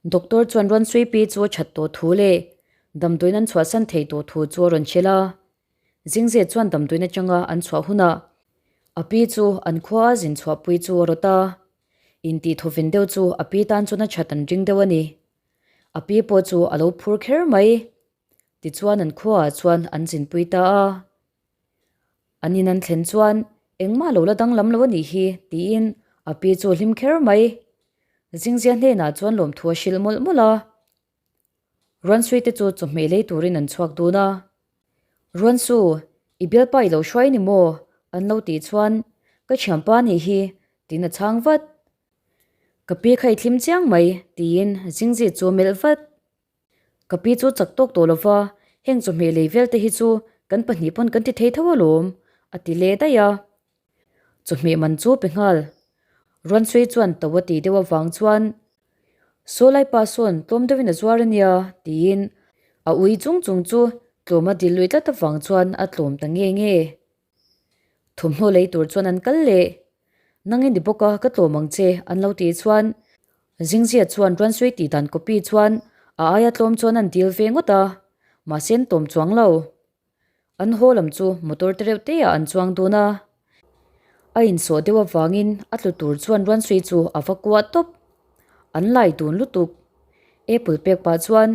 Doctor chuan Ruansui pi chu a that tawh thu leh damdawiin an chhuahsan thei tawh thu chu a rawn hrilh a. Zingzet chuan damdawiin atanga an chhuah hunah a pi chu an khua a zin chhuahpui chu a rawt a. Intih thawven deuh chu a pi tan chuan a that an ring deuh a ni. A pi pawh chu a lo phur kher mai. Tichuan an khuaah chuan an zinpui ta a. An in an thlen chuan engmah lo la danglam lo a nih hi tiin a pi chu a hlim kher mai. Zingzia hnenah chuan lawmthu a hrilh mawlh mawlh a. Ruansui te chu chawhmeh lei turin an chhuak dun a. Ruansu, i bialpa i lo hruai ni maw? an lo tih chuan ka thianpa nih hi tiin a chhang vat. Ka pi kha i thlim chiang mai tiin Zingzi chu a melh vat. Ka pi chu chak tawk tawh lova, heng chawhmeh lei vel te hi chu kan pahnih pawn kan ti thei tho alawm, a ti leh daih a. Chawhmeh man chu pe nghal. Ruansui chuan to a tih deuh avang chuan, Saw lai pa sawn tlawm deuhin a zuar a nia, tiin a ui chung chung chu tlawm a dil lui tlat avang chuan a tlawm ta nge nge. Thawmhnaw lei tur chuan an kal leh. Nang i ni bawk a, ka tlawm ang che, an lo tih chuan Zingzia chuan Ruansui tih dan copy chuan a aia tlawm chuan an dil ve ngawt a, mahse an tawm chuang lo. An haw lam chu motor te reuh te ah an chuang dun a. A insawh deuh avangin a tlu tur chuan Ruansui chu a va kuah tawp. An lai dun lutuk. Apple pek pah chuan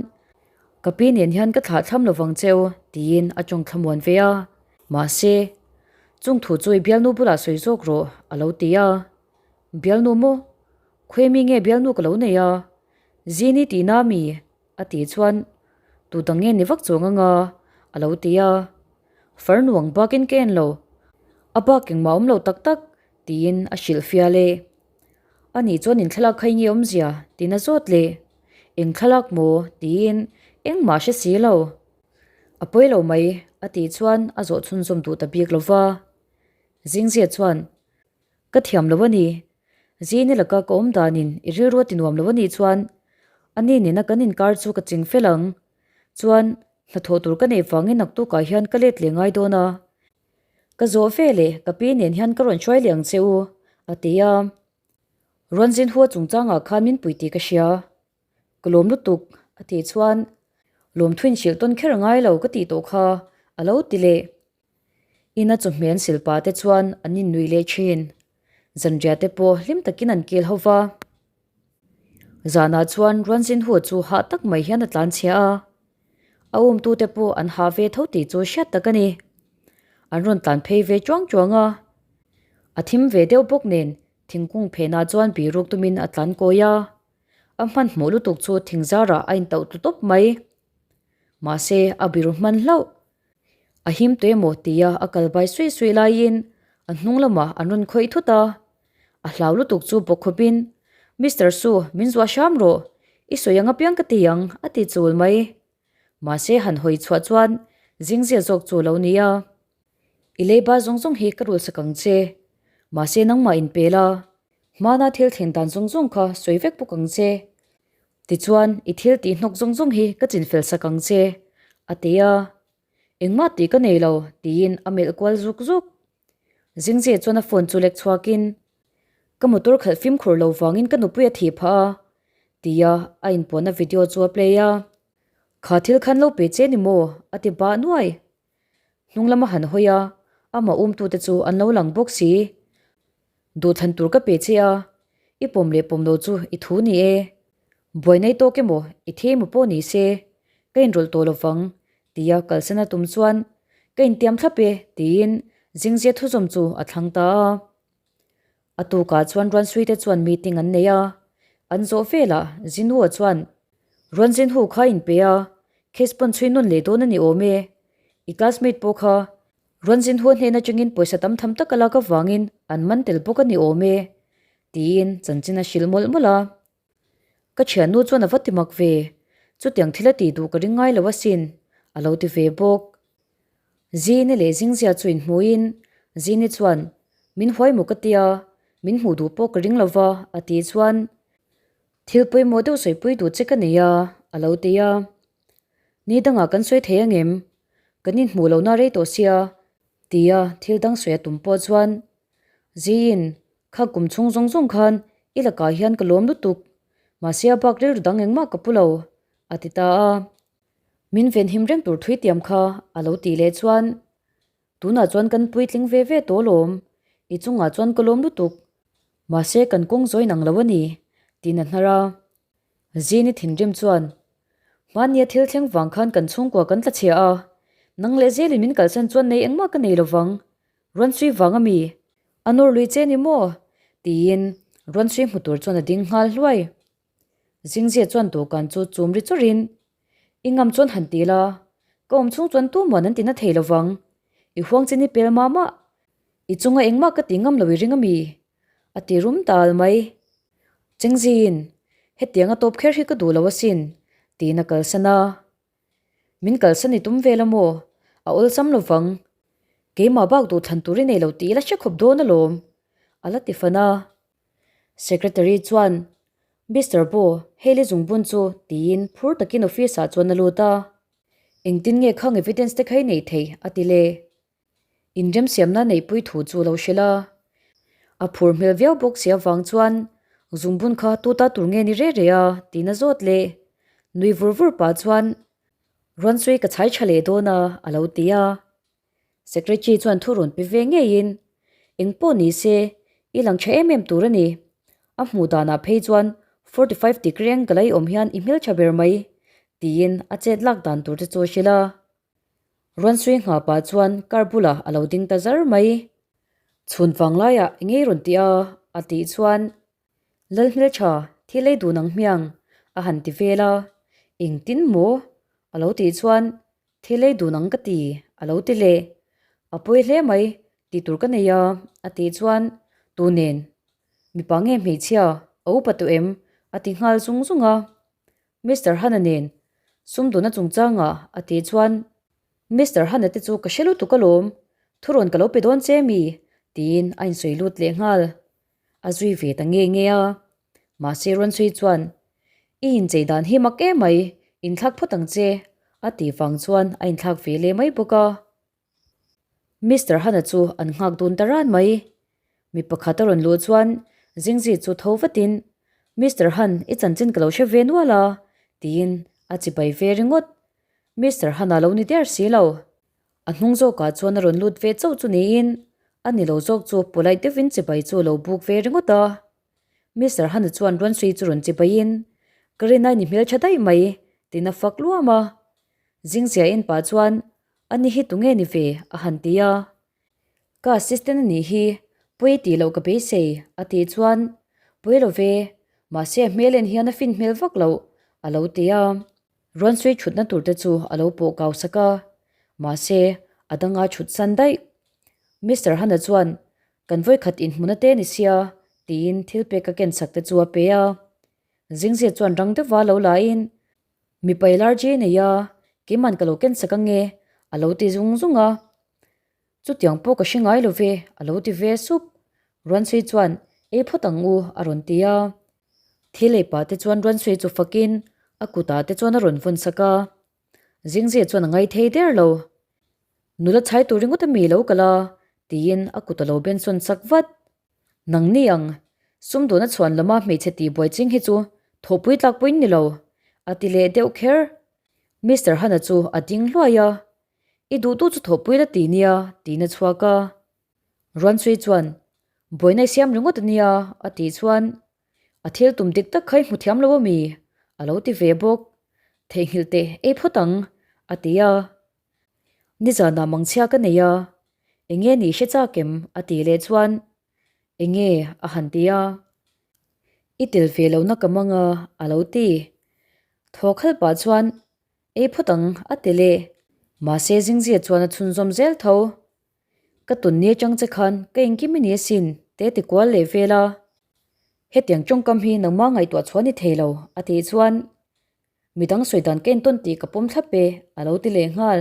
Ka pi nen hian ka thlah thlam lovang cheu tiin a tawng thlamuan ve a. Mahse, chung thu chu i bialnu bulah sawi zawk rawh a lo ti a. Bialnu maw? Khawi mi nge bialnu ka lo nei a? Zini tihna mi? a tih chuan tu dang nge ni vak chuang anga a lo ti a. Far nuang bakin ka en lo, a bak engmah awm lo tak tak tiin a hrilh fial e. Ani chuan in thlalak kha enge awmzia tiin a zawt leh. Eng thlalak maw? tiin engmah hre si lo. A pawi lo mai a tih chuan a zawh chhunzawm duh ta bik lo va. Zingzia chuan, Ka thiam lo a ni. Zini laka ka awm danin i rilru a ti nuam lo a nih chuan ani nena kan inkar chu ka ching fel ang. Chuan hnathawh tur ka neih vangin naktukah hian ka let leh ngai dawn a. Ka zawh ve leh ka pi nen hian ka rawn hruai leh ang che u, a ti a. Rawn zin hua chungchangah khan min pui tih ka hria. Ka lawm lutuk, a tih chuan lawmthuin hrilh tawn kher a ngai lo ka tih tawh kha, a lo ti leh. Ina chawhmeh an silpa te chuan an innuih leh thin. Zanriah te pawh hlim takin an kil ho va. Zanah chuan Ruanzinhua chu hah tak mai hian a tlanchhia a. A umtute pawh an hah ve tho tih chu hriat tak a ni. An rawn tlan phei ve chuang chuang a. A thim ve deuh bawk nen thingkung phenah chuan biruk tumin a tlan kawi a. A hmanhmawh lutuk chu thing zarah a intauh tlu tawp mai. Mahse a biru hman hlauh. A him tawh emaw tia a kal bai suih suih laiin a hnung lamah an rawn khawih thut a. A hlau lutuk chu bawk khawpin, Mister Su, min zuah hram rawh. I sawi ang apiang ka ti ang, a ti chul mai. Mahse han hawi chhuah chuan zingzia zawk chu a lo ni a. I leiba zawng zawng hi ka rulsak ang che. Mahse nangmah in pe la. Hmana thil thlen dan zawng zawng kha sawi vek bawk ang che. Tichuan, i thil tih hnawk zawng zawng hi ka chinfel sak ang che, a ti a. Engmah tih ka nei lo, tiin a melh kual zuk zuk. Zingzia chuan a phone chu lek chhuakin, Ka motor khalh fimkhur lo vangin ka nupui a thih phah a, tia a inpuanna video chu a play a. Kha thil khan lo pe che ni maw? a ti bah nuai. Hnung lama han hawi a, amah umtute chu an lo lang bawk si. Duhthlan tur ka pe che a, i pawm leh pawm lo chu i thu ni e. Buai nei tawk emaw, i thi emaw pawh ni se, ka inrawlh tawh lovang, tia kalsan a tum chuan, Ka intiam thlap e, tiin Zingzia thuzawm chu a thlang ta a. A tukah chuan Ruansuite chuan meeting an nei a, an zawh velah Zinhua chuan, Ruan Zinhu kha inpe a, case pawn chhui nawn leh dawn a ni awm e, i classmate pawh kha Ruan Zinhua hnen atangin pawisa tam tham tak a lak avangin an man tel bawk a ni awm e, tiin chanchin a hrilh mawlh mawlh a. Ka thiannu chuan a va ti mak ve, chutiang thil a tih duh ka ring ngai lo asin, a lo ti ve bawk. Zini leh Zingzia chu inhmuhin Zini chuan, Min huai maw ka tia, min hmuh duh pawh ka ring lo va, a tih chuan, Thil pawimawh deuh sawipui duh che ka nei a, a lo ti a. Ni dangah kan sawi thei angem? Kan inhmuh lohna rei tawh sia, tia thil dang sawi a tum pawh chuan Ziin, Kha kum chhung zawng zawng khan i lakah hian ka lawm lutuk. Mahse a bak rilru dang engmah ka pu lo, a ti ta a. Min venhim reng tur thui tiam kha a lo tih leh chuan, Tunah chuan kan puitling ve ve tawh alawm, i chungah chuan ka lawm lutuk. Mahse kan kawng zawi nang lo a ni, tiin a hnar a. Zini thinrim chuan, Hmania thil thleng vang khan kan chhungkua kan tla chhia a, nang leh zelin min kalsan chuan nei engmah ka nei lovang, Ruansui vang a mi? A nawr lui che ni maw? tiin Ruansui hmu tur chuan a ding nghal hluai. Zingzia chuan dawhkan chu chum ri chawrhin, I ngam chuan han ti la, ka awm chhung chuan tumawn an ti na thei lovang. I huang chin i pel mah mah. I chunga engmah ka ti ngam lo i ring a mi? A ti rum tal mai. Chengziin, Hetiang a tawp kher hi ka duh lo asin, tiin a kalsan a. Min kalsan i tum vel a maw? A awlsam lovang. Keimah bak duhthlan tur i nei lo tih i la hre khawp dawn alawm, a la ti fan a. Secretary chuan, Mister Bo, hei le zungbun chu, tiin phur takin office ah chuan a lut a. Engtin nge khang evidence te kha i neih theih? a ti le. Inremsiamna neihpui thu chu lo hrilh a. A phur hmel viau bawk si avang chuan, Zungbun kha tu ta tur nge ni re re a? tiin a zawt le. Nui vur vur pah chuan, Ruansui ka chhai tha leh dawn a, a lo ti a. Secretary chuan thu rawn pe ve ngeiin, Eng pawh ni se, i lang tha em em tur a ni. A hmuh danah phei chuan 45 degree angle a i awm hian i hmeltha ber mai, tiin a chet lak dan tur te chu a hrilh a. Ruansui nghah pah chuan car bulah a lo ding ta zar mai. Chhun vang laiah eng ngei rawn ti a, a tih chuan Lal hmeltha, thil ei dun ang hmiang, a han ti vel a. Engtin maw? A lo tih chuan Thil ei dun ang ka ti, a lo ti leh. A pawi hle mai, tih tur ka nei a, a tih chuan, Tu nen? Mipa nge hmeichhia, a upa tawh em? a ti nghal zung zung a. Mister Hana nen, sumdawna chungchangah, a tih chuan, Mister Hana te chu ka hre lutuk alawm, thurawn ka lo pe dawn che mi? tiin a insawi lut leh nghal. A zui ve ta nge nge a. Mahse Rawnchhui chuan, I inchei dan hi mak em mai, inthlak phawt ang che, a tih vang chuan a inthlak ve leh mai bawk a. Mister Hana chu an nghak dun ta ran mai. Mi pakhat a rawn luh chuan Zingzi chu tho vatin, Mister Han, i chanchin ka lo hre ve nual a, tiin a chibai ve ringawt. Mister Hana lo ni der si lo. A hnung zawkah chuan a rawn lut ve chauh chu niin a ni lo zawk chu polite deuhin chibai chu a lo buk ve ringawt a. Mister Hana chuan Ruansui chu rawn chibaiin, Ka rin ai ni hmeltha daih mai, tiin a fak luam a. Zingzia en pah chuan, A ni hi tunge ni ve? a han ti a. Ka assistant a nih hi, pawi tih loh ka beisei, a tih chuan, Pawi lo ve, mahse a hmel en hian a fin hmel vak loh, a lo ti a. Ruansui thutna tur te chu a lo pawh kau sak a, mahse a danga thut san daih. Mister Hana chuan, Kan vawikhat inhmuna te ni sia, tiin thil pek a ken sak te chu a pe a. Zingzia chuan rang deuhva lo lain, Mipa i large nei a, keiman ka lo ken sak ange, a lo ti zung zung a. Chutiang pawh ka hre ngai lo ve, a lo ti ve sup. Ruansui chuan, Ei phawt ang u, a rawn ti a. Thil ei pah te chuan Ruansui chu fakin a kutah te chuan a rawn vawn sak a. Zingzia chuan a ngai thei der lo. Nula chhai tur ringawt a mi lo kal a, tiin a kut a lo ben sawn sak vat. Nang ni ang, sumdawna chhuan lama hmeichhe tih buai ching hi chu thawhpui tlak pawhin ni lo, a ti leh deuh kher. Mister Hana chu a ding hluai a, I duh duh chu thawhpui la ti nia, tiin a chhuak a. Ruansui chuan, Buaina i siam ringawt a nia, a tih chuan, A thil tum dik tak kha i hmu thiam lo a mi? a lo ti ve bawk. Theihnghilh teh ei phawt ang, a ti a. Nizanah mangchhia ka nei a, enge nih hre chak em? a tih leh chuan, Enge? a han ti a. I tel ve lohna ka mang a, a lo ti. Thaw khalh pah chuan, Ei phawt ang, a ti leh. Mahse Zingzia chuan a chhunzawm zel tho. Ka tun ni atang che khan ka engkim i ni asin, te ti kual leh vel a. Hetiang tawngkam hi nangmah ngaihtuah chhuah ni thei lo, a tih chuan, Midang sawi dan ka entawn tih ka pawm thlap e, a lo ti leh nghal.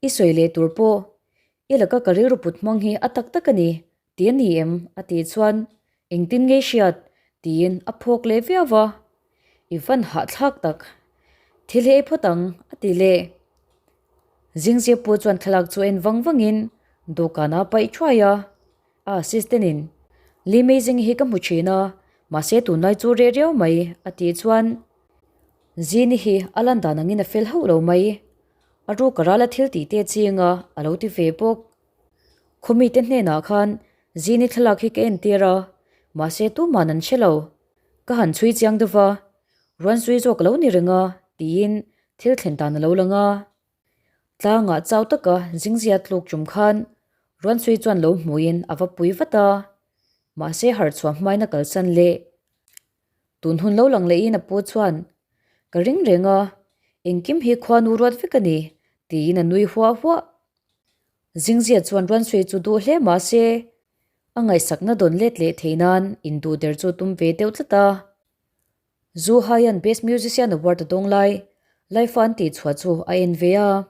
I sawi leh tur pawh, i laka ka rilru put hmang hi a tak tak a ni, ti a ni em? a tih chuan, Engtin nge hriat? tiin a phawk leh viau va. I van hahthlak tak. Thil hi ei phawt ang, a ti leh. Zingzia pu chuan thlalak chu en vang vangin dawhkanah a paih thuai a. A assistant in, Lee Meizing hi ka hmu thin a. Mahse tunlai chu reh riau mai a tih chuan Zini hi a lan dan angin a fel hauh lo mai. A ruk a ral a thil tih te ching a, a lo ti ve bawk. Khawmite hnenah khan Zini thlalak hi ka entir a, mahse tuman an hre lo. Ka han chhui chiang deuh va, Ruansui zawk a lo ni reng a, tiin thil thlen dan a lo lang a. Tlangah chau taka zingzia tluk tum khan Ruansui chuan lo hmuin a va pui vat a, mahse harhchhuah hmain a kalsan leh. Tun hun lo lang lehin a pu chuan, Ka ring reng a, engkim hi khuanu ruat vek a ni, tiin a nui huah huah. Zingzia chuan Ruansui chu duh hle mah se, a ngaihsakna dawn let leh theih nan induh der chu tum ve deuh tlat a. Zu Haian Best Musician Award a dawng lai, Laifa an tih chhuah chu a en ve a.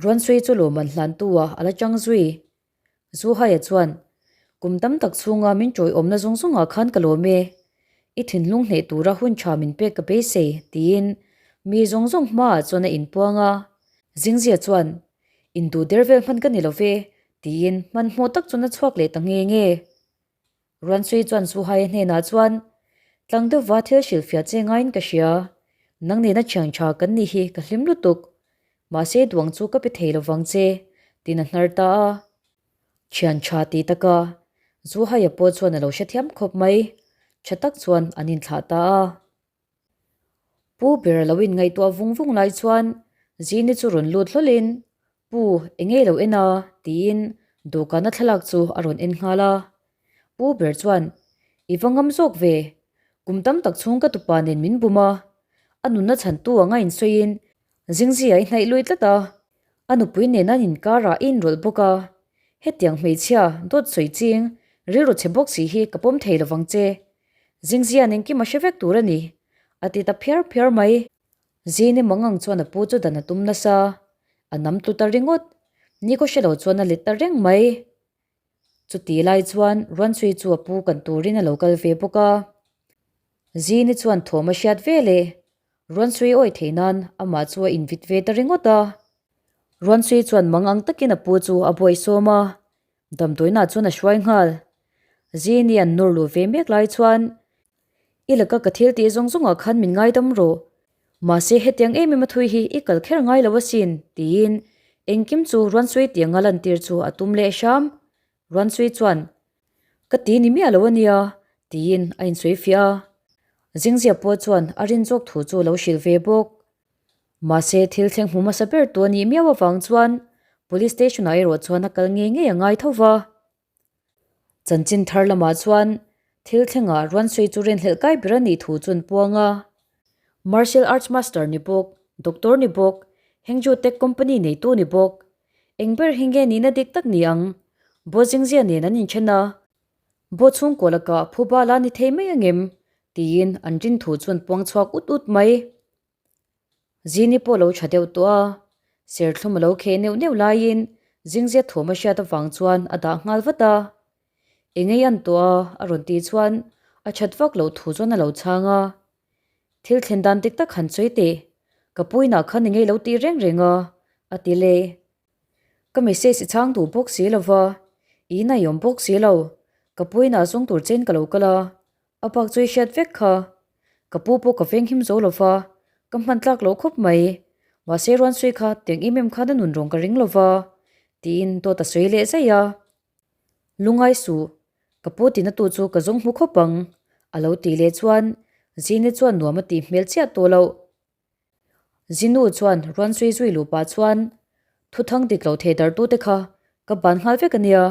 Ruansui chu lawmman hlantu ah a la chang zui. Zu Haia chuan, Kum tam tak chhunga min tawiawmna zawng zawngah khan ka lawm e. I thinlung hneh tura hun tha min pek ka beisei, tiin mi zawng zawng hmaah chuan a inpuang a. Zingzia chuan, Induh der vel hman ka ni lo ve, tiin hmanhmawh tak chuan a chhuak leh ta nge nge. Ruansui chuan Suhaia hnenah chuan, Tlang deuhva thil hrilhfiah che ngaiin ka hria. Nang nena thiang tha kan nih hi ka hlim lutuk. Mahse duang chu ka pe thei lovang che, tiin a hnar ta a. Thian tha ti taka Zuhaia pawh chuan a lo hrethiam khawp mai. Tha tak chuan an inthlah ta a. Pu ber a lo inngaihtuah vung vung lai chuan Zini chu rawn lut hlawlhin, Pu, eng nge lo en a? tiin dawhkana thlalak chu a rawn en nghal a. Pu ber chuan, I va ngam zawk ve, kum tam tak chhung ka tupa nen min bum a, a nunna chhantu anga insawiin Zingzia i hnaih lui tlat a, a nupui nen an inkarah i inrawlh bawk a, hetiang hmeichhia dawt sawi ching rilru chhe bawk si hi ka pawm thei lovang che. Zingzia'n engkim a hre vek tur a ni, a ti ta phiar phiar mai. Zini mangang chuan a pu chu dan a tum nasa, a nam tlu ta ringawt, nikhaw hre lo chuan a let ta reng mai. Chuti lai chuan Ruansui chu a pu kan turin a lo kal ve bawk a. Zini chuan thawm a hriat ve le, Ruansui awi theih nan amah chu a invit ve ta ringawt a. Ruansui chuan mangang takin a pu chu a buaisawm a, Damdawiinah chuan a hruai nghal. Zini an nawr luh ve mek lai chuan, I laka ka thil tih zawng zawngah khan min ngaidam rawh. Mahse hetiang em em a thui hi i kal kher ngai lo asin, tiin engkim chu Ruansui tianga lantir chu a tum leh hram. Ruansui chuan, Ka ti ni miah lo a nia, tiin a insawi fiah a. Zingzia pawh chuan a rin zawk thu chu a lo hrilh ve bawk. Mahse, thil thleng hmu hmasa ber tu a nih miau avang chuan Police Station ah erawh chuan a kal ngei ngei a ngai tho va. Chanchin thar lamah chuan thil thlengah Ruansui chu rinhlelh kai ber a nih thu chu an puang a. Martial Arts Master ni bawk, Doctor ni bawk, Hengzhou Tech Company neitu ni bawk, eng ber hi nge nihna dik tak ni ang? Bo Zingzia nen an inthen a, Bo chhungkaw lakah phuba la ni thei mai angem? tiin an rin thu chu an puang chhuak ut ut mai. Zini pawh lo tha deuh tawh a, serthlum a lo kheh neuh neuh laiin zingzia thawm a hriat avang chuan a dah nghal vat a. Engei an tawh a, a rawn tih chuan a that vak loh thu chuan a lo chhang a. Thil thlen dan dik tak han sawi teh, ka puinah khan engei lo tih reng reng a, a ti leh. Ka message i chhang duh bawk si lo va, i in a i awm bawk si lo, ka puinah zawng tur chein ka lo kal a, A bak chu i hriat vek kha. Ka pu pawh ka veng him zo lo va, ka hman tlak loh khawp mai. Mahse Ruansui kha tiang em em khan a nun rawng ka ring lo va, tiin dawt a sawi leh zaih a. Lungai suh, ka pu tina tu chu ka zawng hmu khawp ang, a lo tih leh chuan Zini chuan nuam a tih hmel chiah tawh loh. Zinu chuan Ruansui zui luh pah chuan thuthang dik lo thei dartute kha ka ban nghal vek a nia.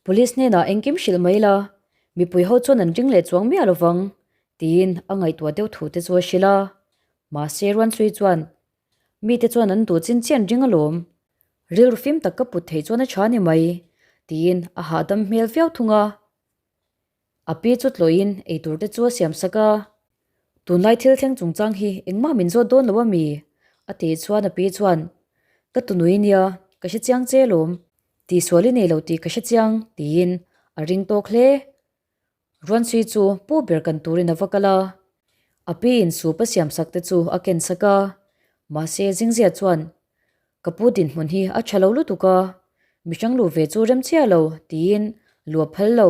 Police hnenah engkim hrilh mai la, mipui ho chuan an ring leh chuang miah lo vang, tiin a ngaihtuah deuh thu te chu a hrilh a. Mahse Ruansui chuan mite chuan an duh chin chiah an ring alawm, rilru fim tak ka put theih chuan a tha ni mai, tiin a hahdam hmel viau thung a. A pi chu tlawhin eitur te chu a siam sak a, Tunlai thil thleng chungchang hi engmah min zawt dawn lo a mi? a tih chuan a pi chuan, Ka tunui nia, ka hre chiang che lawm, tihsual i nei lo tih ka hre chiang, tiin a ring tawk hle. Ruansui chu pu ber kan turin a va kal a, a pi in soup a siam sak te chu a ken sak a, mahse Zingzia chuan, Ka pu dinhmun hi a tha lo lutuk a, mihring luh ve chu rem chiah lo, tiin lu a phal lo.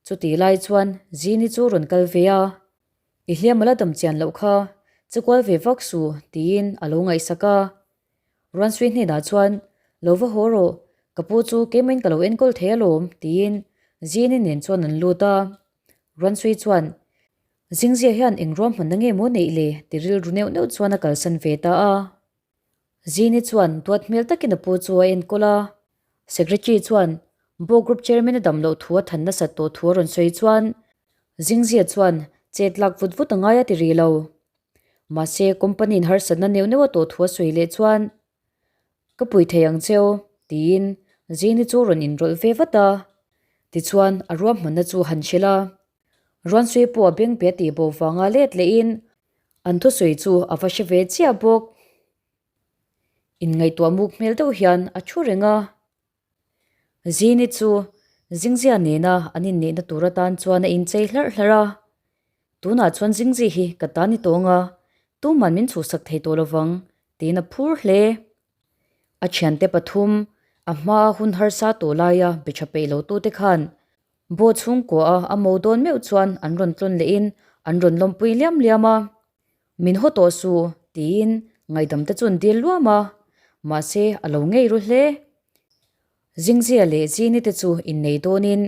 Chutih lai chuan Zini chu rawn kal ve a, I hliam a la dam chian loh kha, che kual ve vak suh, tiin a lo ngaihsak a. Ruansui hnenah chuan, Lo va haw rawh, ka pu chu keimahin ka lo enkawl thei alawm, tiin Zini nen chuan an lut a. Ruansui chuan, Zingzia hian eng ruahmanna nge maw neih le? ti rilru neuh neuh chuan a kalsan ve ta a. Zini chuan duat hmel takin a pu chu a enkawl a. Secretary chuan Bo Group Chairman a dam loh thu a than nasat tawh thu a rawn sawi chuan Zingzia chuan chet lak vut vut a ngai a ti rih lo. Mahse company in harsatna neuh neuh a tawh thu a sawi leh chuan Ka pui thei ang cheu tiin Zini chu rawn inrawlh ve vat a. Tichuan a ruahmanna chu han hrilh a. Ruansui pawh a beng pe a tih bo vanga let lehin an thusawi chu a va hre ve chiah bawk. Inngaihtuah muk hmel deuh hian a thu reng a. Zini chu Zingzia nena an inneihna tur atan chuan a inchei hlarh hlarh a. Tunah chuan Zingzi hi ka ta ni tawng a, tuman min chhuhsak thei tawh lovang tiin a phur hle. A thiante pathum, a hmaa hun harsa tawh laia be tha peih lo tute khan Bo chhungkua a a mo dawn meuh chuan an rawn tlawn lehin an rawn lawmpui liam liam a. Min haw tawh su, tiin ngaihdam te chu an dil luam a, mahse a lo ngei ru hle. Zingzia leh Zini te chu innei dawnin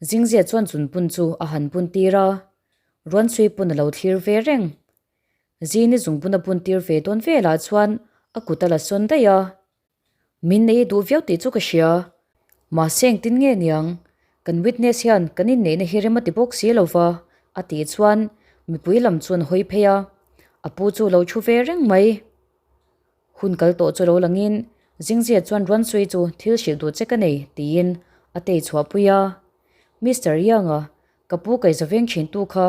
Zingzia chuan zunbun chu a han bun tir a, Ruansui pawn a lo thlir ve reng. Zini zungbun a bun tir ve dawn velah chuan a kut a la sawn daih a. Min nei duh viau tih chu ka hria. Mahse engtin nge niang? Kan witness hian kan inneihna hi rem a ti bawk si lo va, a tih chuan mipui lam chu an hawi phei a, a pu chu lo thu ve reng mai. Hun kal tawh chu lo langin Zingzia chuan Ruansui chu thil hrilh duh che ka nei tiin a tei chhuahpui a. Mister Young-a ka pu kaihzaveng thintu kha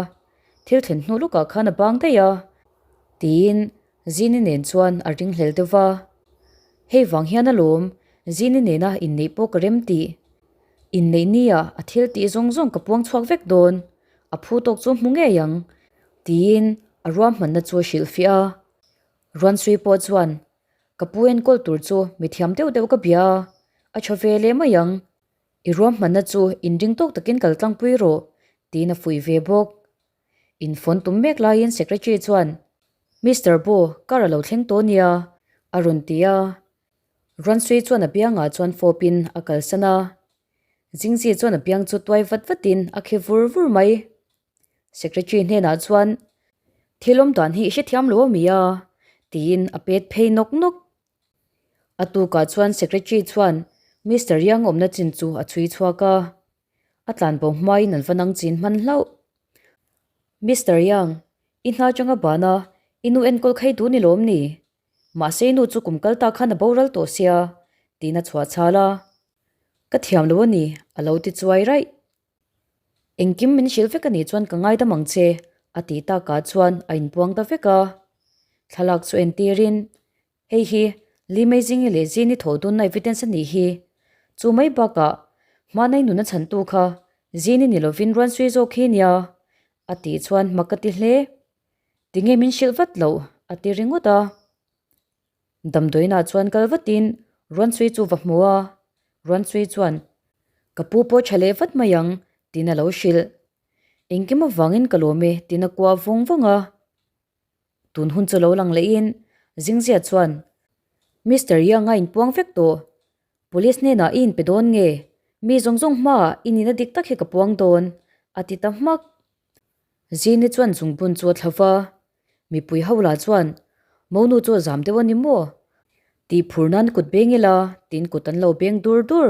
thil thlen hnu lukah khan a bang daih a, tiin Zini nen chuan a ringhlel deuh va. Hei vang hian alawm Zini nena inneih pawh ka rem tih. Inneih nia a thil tih zawng zawng ka puang chhuak vek dawn, a phu tawk chu hmu ngei ang, tiin a ruahmanna chu a hrilhfiah a. Ruansui pawh chuan, Ka pu enkawl tur chu mithiam deuh deuh ka bia a, a tha ve leh mai ang. I ruahmanna chu inring tawk takin kal tlangpui rawh, tiin a fuih ve bawk. Infawn tum mek laiin Secretary chuan, Mister Bo, car a lo thleng tawh nia, a rawn ti a. Ruansui chuan a biangah chuan fawpin a kalsan a. Zingzi chuan a biang chu tuai vat vatin a khi vur vur mai. Secretary hnenah chuan, Thil awm dan hi i hrethiam lo a mi a? tiin a pet phei nawk nawk. A tukah chuan Secretary chuan Mister Yang awmna chin chu a chhui chhuak a. A tlanbo hmain an va nang chin hman hlauh. Mister Yang, i hna atanga bana i nu enkawl khai duh ni lawm ni? Mahse i nu chu kum kal ta khan a boral tawh sia, tiin a chhuah chhal a. Ka thiam lo a ni, a lo ti chuai raih. Engkim min hrilh vek a nih chuan ka ngaidam ang che, a tih takah chuan a inpuang ta vek a. Thlalak chu entirin Hei hi Li Meizingi leh Zini thawh dunna evidence a nih hi. Chu mai bakah hmanai nuna chhantu kha Zini ni lovin Ruansui zawk hi nia a tih chuan hma ka ti hle. Tinge min hrilh vat loh a ti ringawt a. Damdawiinah chuan kal vatin Ruansui chu va hmu a, Ruansui chuan ka pu pawh tha leh vat mai ang tiin a lo hrilh. Engkim avangin ka lawm e tiin a kuah vawng vawng a. Tun hun chu lo lang lehin Zingzia chuan, Mister Young a inpuang vek tawh. Police hnenah i inpe dawn nge? Mi zawng zawng hmaah i nihna dik tak hi ka puang dawn, a ti ta hmak. Zini chuan zungbun chu a thla va. Mipui ho lah chuan, Monu chu a zam deuh a ni maw? Tih phur nan kut beng ila, tiin kut an lo beng dur dur.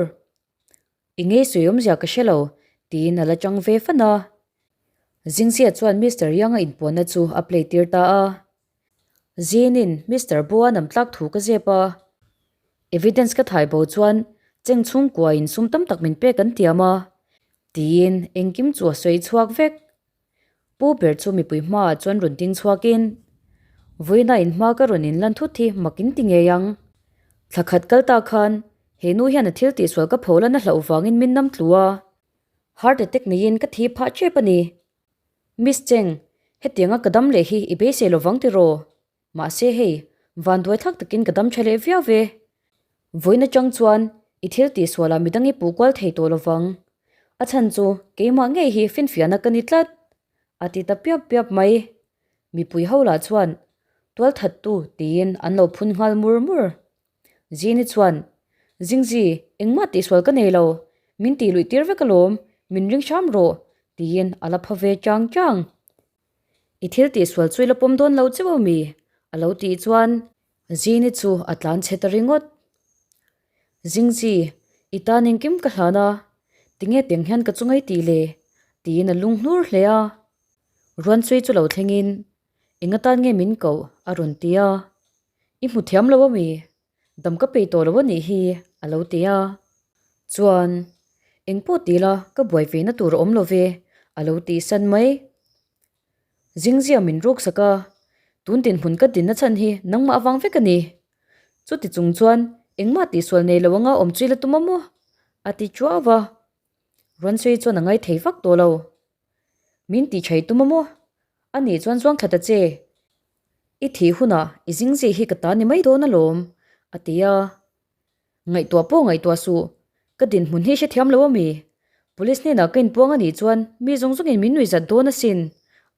I ngei sawi awmzia ka hre lo, tiin a la chang ve fan a. Zingzia chuan Mister Yang-a inpuanna chu a play tir ta a. Zinin Mister Bo-a nam tlak thu ka zep a. Evidence ka thai bo chuan cheng chhungkuain sum tam tak min pek an tiam a, tiin engkim chu a sawi chhuak vek. Pu ber chu mipui hmaah chuan rawn ding chhuakin, Vawiina inhma ka rawn inlan thut hi mak in ti ngei ang. Thla khat kal ta khan he nu hian a thil tihsual ka pho lan a hlauh vangin min nam tlu a. Heart attack neiin ka thi phah tep a ni. Miss Cheng, hetianga ka dam leh hi i beisei lovang tiraw? Mahse hei, vanduai thlak takin ka dam tha leh viau ve. Vawiin atang chuan i thil tihsualah midang i puh kual thei tawh lovang. A chhan chu keimah ngei hi finfiahna ka ni tlat, a ti ta piap piap mai. Mipui ho lah chuan tualthattu tiin an lo phun nghal mur mur. Zini chuan, Zingzi, engmah tihsual ka nei lo, min tih luih tir vek alawm, min ring hram rawh, tiin a la pha ve chang chang. I thil tihsual chu i la pawm dawn lo cheu a mi? a lo tih chuan Zini chu a tlan chhe ta ringawt. Zingzi, i tan engkim ka hlan a, tinge tiang hian ka chungai tih le? tiin a lung hnur hle a. Ruansui chu lo thlengin, Eng atan nge min koh? a rawn ti a. I hmu thiam lo a mi? Dam ka peih tawh lo a nih hi, a lo ti a. Chuan, Eng pawh ti la, ka buai ve na tur a awm lo ve, a lo tih san mai. Zingzia min ruk sak a, tun dinhmun ka dinna chhan hi nangmah avang vek a ni. Chuti chung chuan engmah tihsual nei lo anga awm chu i la tum a maw? a ti chuau a. Ruansui chuan a ngaithei vak tawh lo. Min tihchhai tum a maw? A nih chuan zuang thla ta che. I thih hunah i zingzih hi ka ta ni mai dawn alawm, a ti a. Ngaihtuah pawh ngaihtuah suh, ka dinhmun hi hrethiam lo a mi? Police hnenah ka inpuang a nih chuan mi zawng zawngin min nuihzat dawn asin,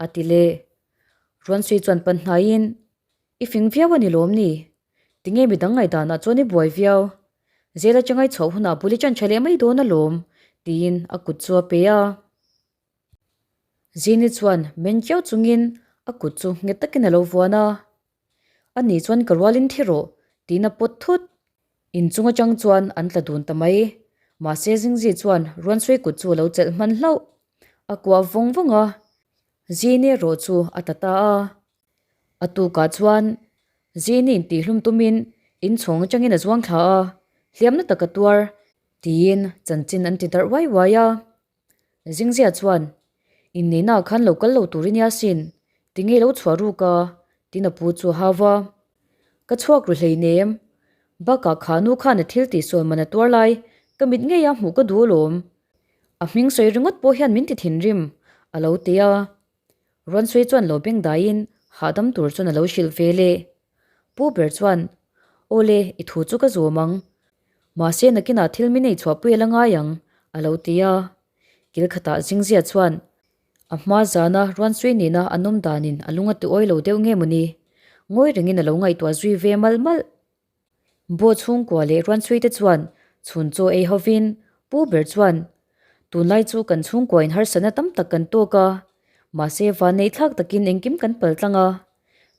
a ti leh. Ruansui chuan pan hnaiin, I fing viau a ni lawm ni? Tinge midang ngaihdanah chuan i buai viau? Zel atanga i chhoh hunah bul i ṭan ṭha leh mai dawn alawm, tiin a kut chu a pe a. Zini chuan men chiau chungin a kut chu nghet takin a lo vuan a. Ani chuan ka rualin thi rawh tiin a pawt thut. Inchung atang chuan an tla dun ta mai. Mahse Zingzi chuan Ruansui kut chu a lo chelh hman hlauh. A kuah vawng vawng a, Zini erawh chu a ta ta a. A tukah chuan Zini intihhlum tumin inchhawng atangin a zuang thla a, hliamna tak a tuar tiin chanchin an ti darh uai uai a. Zingzia chuan, Inneihnaah khan lo kal lo tur i nia sin, tinge lo chhuah ruk a? tiin a pu chu a hau va. Ka chhuak ru hleinem, bakah kha nu khan a thil tihsual man a tuar lai, ka mit ngei a hmuh ka duh alawm. A hming sawi ringawt pawh hian min ti thinrim, a lo ti a. Ruansui chuan lo beng daiin hahdam tur chuan a lo hrilh ve le. Pu ber chuan, Awle, i thu chu ka zawm ang. Mahse nakinah thil min ei chhuahpui a la ngai ang, a lo ti a. Kil khatah Zingzia chuan, A hma zana Ruansui nena an awm danin a lung a ti awi lo deuh nge mawni? Ngawi rengin a lo ngaihtuah zui ve malh malh. Baw chhungkua leh Ruansui te chuan chhun chaw ei hovin Pu ber chuan, Tunlai chu kan chhungkua in harsatna tam tak kan tawk a, mahse vanneih thlak takin engkim kan pal tlang a.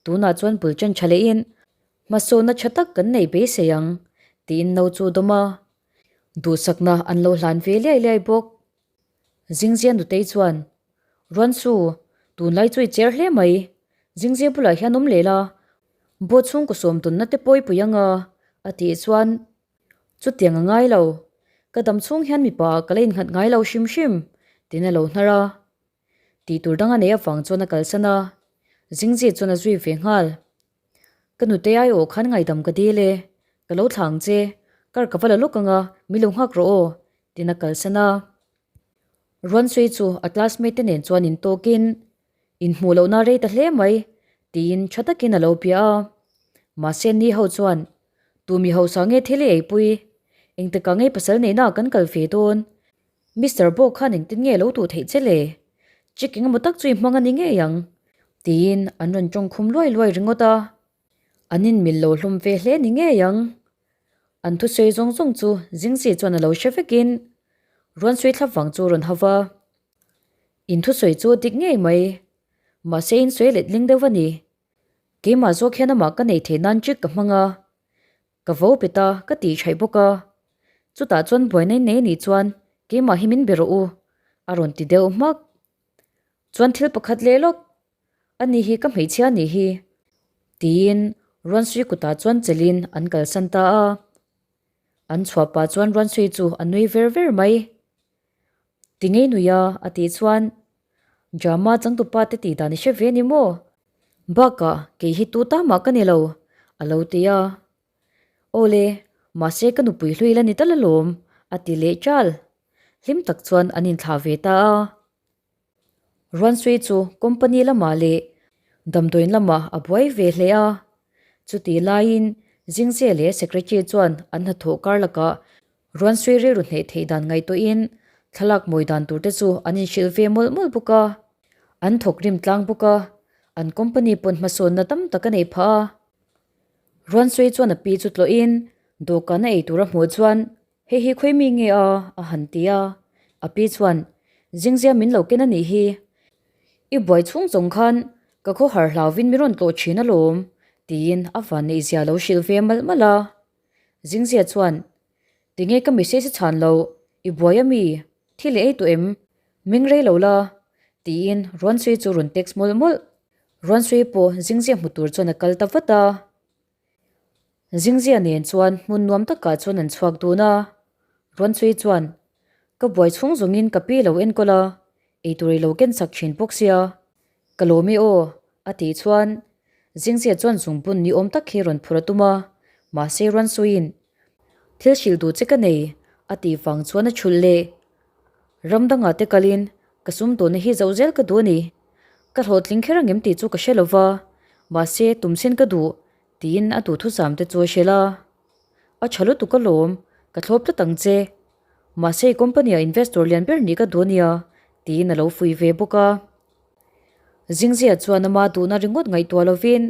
Tunah chuan bul ṭan ṭha lehin hmasawnna ṭha tak kan nei beisei ang, tiin no chu dawm a. Duhsakna an lo hlan ve liai liai bawk. Zingzia nutei chuan, Ruansu, tunlai chu i cher hle mai. Zingzia bulah hian awm leh la, Baw chhungkaw sawm tawnna te pawh i pui ang a, a tih chuan, Chutiang a ngai lo. Ka dam chhung hian mipa ah ka la innghat ngai lo hrim hrim, tiin a lo hnar a. Tih tur dang a neih avang chuan a kalsan a, Zingzi chuan a zui ve nghal. Ka nute aiawh khan ngaidam ka dil e, ka lo thla ang che, kar ka va la lawk ang a, min lo nghak rawh aw, tiin a kalsan a. Ruansui chu a classmate te nen chuan intawkin, Inhmuh lohna rei ta hle mai, tiin tha takin a lo bia a. Mahse ni ho chuan, Tu mi hausa nge thil i eipui? Engtikah nge pasal neihna kan kal ve dawn? Mister Bo khan engtin nge lo tuh theih che le? Chick engemaw tak chu i hmang a ni ngei ang, tiin an rawn tawng khum luai luai ringawt a. An inmil lo hlawm ve hle ni ngei ang. An thusawi zawng zawng chu Zingzi chuan a lo hre vekin Ruansui thlap vang chu a rawn hau va. In thusawi chu a dik ngei mai, mahse in sawi letling deuh a ni. Keimah zawk hian amah ka neih theih nan trick ka hmang a, ka vo pet a, ka tih thaih bawk a. Chutah chuan buaina in nei anih chuan keimah hi min be rawh u, a rawn ti deuh hmak. Chuan thil pakhat leh lawk, ani hi ka hmeichhia anih hi, tiin Ruansui kutah chuan chelhin an kalsan ta a. An chhuah pah chuan Ruansui chu a nui ver ver mai. Ti ngei nui a, a tih chuan Drama changtupa te tih dan i hre ve ni maw? Bakah kei hi tu ta mah ka ni lo, a lo ti a. Awle, mahse ka nupui hlui la ni tal alawm, a ti leh chal. Hlim tak chuan an inthlah ve ta a. Ruansui chu company lamah leh damdawiin lamah a buai ve hle a. Chutih laiin Zingzia leh secretary chuan an hnathawh kar lakah Ruansui rilru hneh theih dan ngaihtuahin. Thlalak mawi dan tur te chu an inhrilh ve mawlh mawlh bawk a. An thawk rim tlang bawk a, an company pawn hmasawnna tam tak a nei phah a. Ruansui chuan a pi chu tlawhin dawhkan a ei tur a hmuh chuan hei hi khawi mi nge a? a han ti a. A pi chuan Zingzia min lo ken a nih hi. I buai chhung zawng khan ka khawhar hlauvin min rawn tlawh thin alawm tiin a vanneihzia lo hrilh ve malh malh a. Zingzia chuan Tinge ka message a chhan lo, i buai a mi? Thil i ei tawh em? Meng rei lo la? tiin Ruansui chu rawn text mawlh mawlh. Ruansui pawh Zingzia hmu tur chuan a kal ta vat a. Zingzia nen chuan hmun nuam takah chuan an chhuak dun a. Ruansui chuan, Ka buai chhung zawngin ka pi lo enkawl a, eitur i lo ken sak thin bawk sia. Ka lawm i aw, a tih chuan Zingzia chuan zungbun ni awm tak hi rawn phur a tum a, mahse Ruansuiin thil hrilh duh che ka nei, a tih vang chuan a chhulh leh. Ram dangah te kalin ka sum tawhna hi zoh zel ka duh a ni. Ka hlawhtling kher angem tih chu ka hre lo va, mahse tum sin ka duh, tiin a duhthusam te chu a hrilh a. A tha lutuk alawm, ka thlawp tlat ang che. Mahse i company ah investor lian ber nih ka duh a nia, tiin a lo fuih ve bawk a. Zingzia chuan ama duhna ringawt ngaihtuah lovin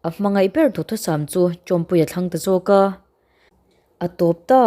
a hmangaih ber duhthusam chu Chawmpuia thlang ta zawk a. A tawp ta.